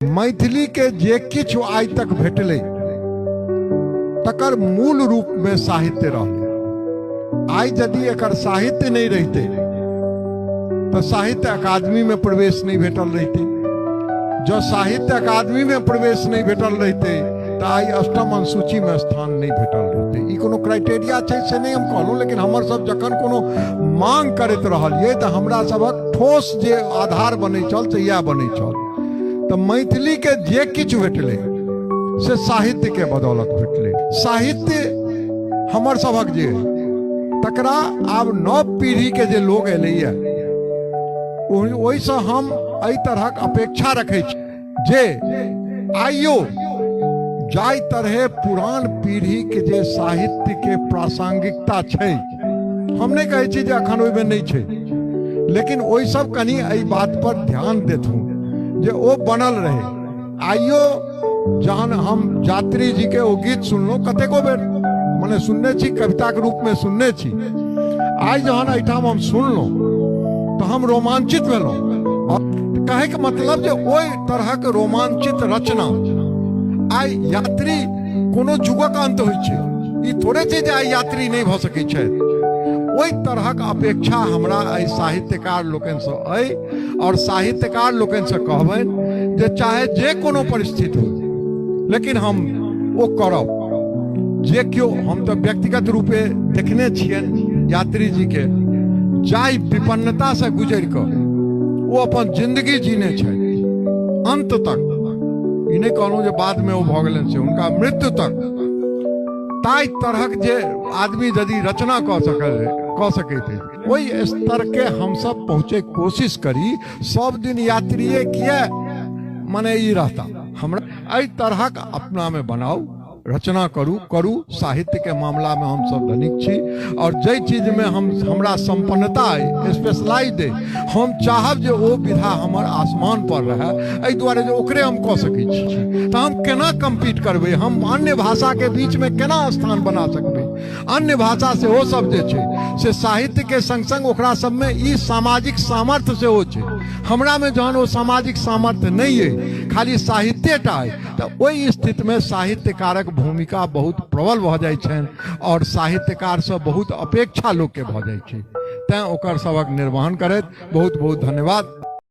मैथिली के जे किछु आइ तक भेटलै तकर मूल रूप में साहित्य रहलै। आइ यदि एकर साहित्य नहि रहितै तऽ साहित्य अकादमी में प्रवेश नहि भेटल रहितै। जँ साहित्य अकादमी में प्रवेश नहि भेटल रहितै तऽ आइ अष्टम अनुसूची में स्थान नहि भेटल रहितै। ई कोनो क्राइटेरिया छै से नहि हम कहलहुँ, लेकिन हमर सब जखन कोनो मांग करैत रहलियै तऽ हमरा सभक ठोस जे आधार बनै छल से इएह बनै छल। तऽ मैथिली के जे किछु भेटलै से साहित्य के बदौलत भेटलै। साहित्य हमर सभक जे तकरा आब नव पीढ़ी के जे लोग एलैया ओहिसँ हम एहि तरहक अपेक्षा रखै छी जे आइयो जाहि तरहे पुरान पीढ़ी के जे साहित्य के प्रासंगिकता छै, हम नहि कहै छी जे अखन ओहिमे नहि छै, लेकिन ओहि सब कनि एहि बात पर ध्यान देथुन जे ओ बनल रहे। आइयो जहन हम यात्री जी के ओ गीत सुनलहुँ, कतेको बेर मने सुनने छी, कविताके रूपमे सुनने छी, आइ जहन एहिठाम हम सुनलहुँ तऽ हम रोमांचित भेलहुँ। कहैके मतलब जे ओहि तरहक रोमांचित रचना आइ यात्री कोनो युगक अंत होइ छै, ई थोड़े छै जे आइ यात्री नहि भऽ सकै छथि। ओहि तरहक अपेक्षा हमरा एहि साहित्यकार लोकनिसँ अइ और साहित्यकार लोकनिसँ कहबनि जे चाहे जे कोनो परिस्थिति हो, लेकिन हम ओ करब। जे केओ, हम तऽ व्यक्तिगत रूपे देखने छियनि यात्री जी के, जाहि विपन्नतासँ गुजरि कऽ ओ अपन जिंदगी जीने छथि अंत तक, ई नहि कहलहुँ जे बादमे ओ भऽ गेलनि से, हुनका मृत्यु तक ताहि तरहक जे आदमी यदि रचना कऽ सकल कऽ सकैत अछि, ओहि स्तरके हमसब पहुँचैके कोशिश करी। सब दिन यात्रिये किए मने ई रहता, हमरा एहि तरहक अपनामे बनाउ, रचना करू करू। साहित्य के मामला में हम सब धनिक छी और जाहि चीज में हम हमरा संपन्नता अइ, स्पेशलाइज अइ, हम चाहब जे ओ विधा हमर आसमान पर रहै, एहि दुआरे जे ओकरे हम कऽ सकै छी। तऽ हम केना कम्पीट करबै, हम अन्य भाषा के बीच में केना स्थान बना सकबै? अन्य भाषा सेहो सब जे छै से साहित्य के संग संग ओकरा सबमे ई सामाजिक सामर्थ्य सेहो छै। हमरा में जहन ओ सामाजिक सामर्थ्य नहि अइ, खाली साहित्येटा अइ, तऽ ओहि स्थितिमे साहित्यकारक भूमिका बहुत प्रबल भऽ जाइ छनि और साहित्यकारसँ बहुत अपेक्षा लोकके भऽ जाइ छै। तैँ ओकर सबक निर्वहन करैत बहुत बहुत धन्यवाद।